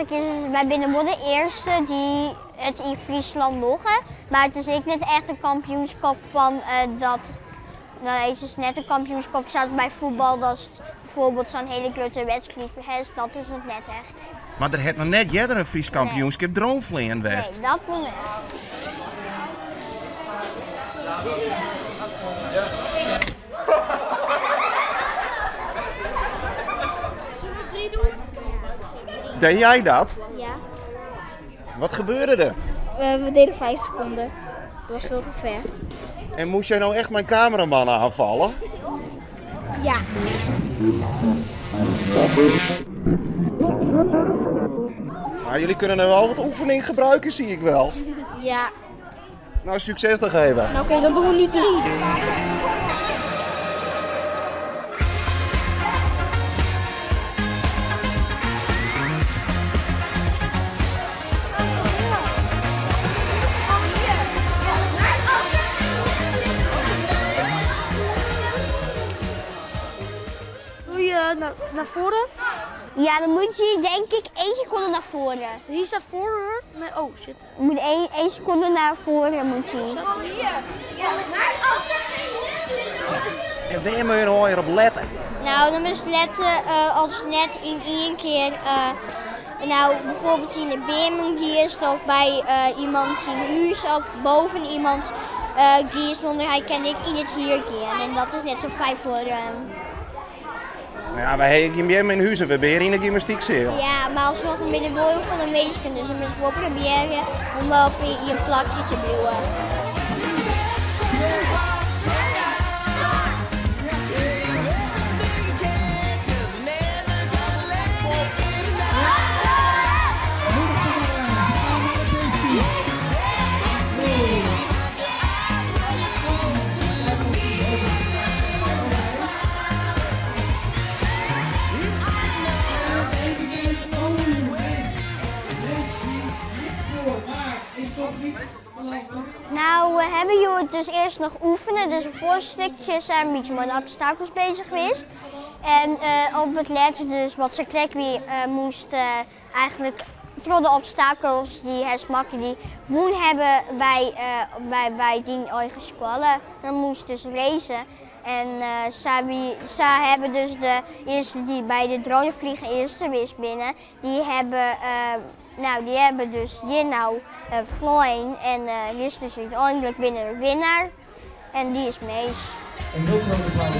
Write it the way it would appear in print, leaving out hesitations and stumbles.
Eigentlik is wy binne wol de earste dy't it yn Fryslân dogge, mar it is ek net echt in kampioenskip fan dat, nee it is net in kampioenskip sa as by fuotbal datst bijvoorbeeld sa'n hiele grutte wedstriid hast, dat is it net echt. Mar der hat noch net earder in Frysk kampioenskip dronefleanen west. Nee, dat noch net. Deed jij dat? Ja. Wat gebeurde er? We deden 5 seconden. Dat was veel te ver. En moest jij nou echt mijn cameraman aanvallen? Ja. Maar jullie kunnen er wel wat oefening gebruiken, zie ik wel. Ja. Nou, succes nog even. Nou, oké, dan doen we nu 3. Doe je naar voren? Ja, dan moet je denk ik 1 seconde naar voren. Hier staat forward. Nee, oh shit. Je moet 1 seconde naar voren moet je. En waar moet je nou weer op letten? Nou, dan moet je letten als net in 1 keer, nou, bijvoorbeeld in de berming die is, of bij iemand in huis of boven iemand die is, zonder hij kan ik in het hier gaan. En dat is net zo fijn voor. Nou ja, wij hebben geen berm in huis en we hebben in de gymnastiekzaal. Ja, maar alsnog met de woorden van de meesten, dus dan moet je wel proberen om wel op je plakje te blijven. Nou, we hebben hier dus eerst nog oefenen, dus een voorstukje zijn een beetje met de obstakels bezig geweest. En op het laatste dus wat ze krek weer moest eigenlijk door de obstakels die het makken die woon hebben bij die eigen squallen. Dan moest dus racen. En zij hebben dus de eerste die bij de drone vliegen eerste wist binnen. Die hebben dus hier nou flying en die is dus uiteindelijk binnen de winnaar. En die is Mees. Een heel groot applaus.